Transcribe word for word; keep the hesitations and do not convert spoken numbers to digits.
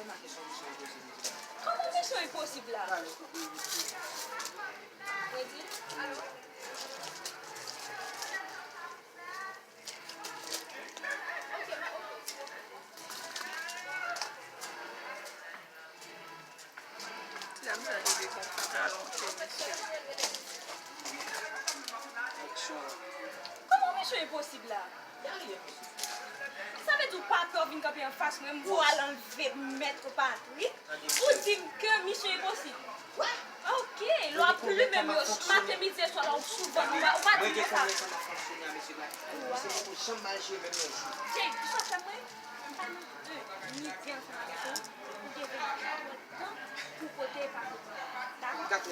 Kòman misyon enposib la? Mwen di, alo? Ti dam sa rive konsa, pral montre misye. Kòman misyon enposib la? Sa vle di w pa pè w vin kanpe anfas mwen, m vo al anlve mèt Patrik, ou di m ke misyon enposib. Ok, lè w ap plimen m yo, maten, midi e swa la, ou souvan, ou pa, ou pa di m sa. Cheri, kisa w fè mwen? M pa nan de midi ansanm avèk ou, ou gen vennkat èdtan pou pote e pa pote. Dakò?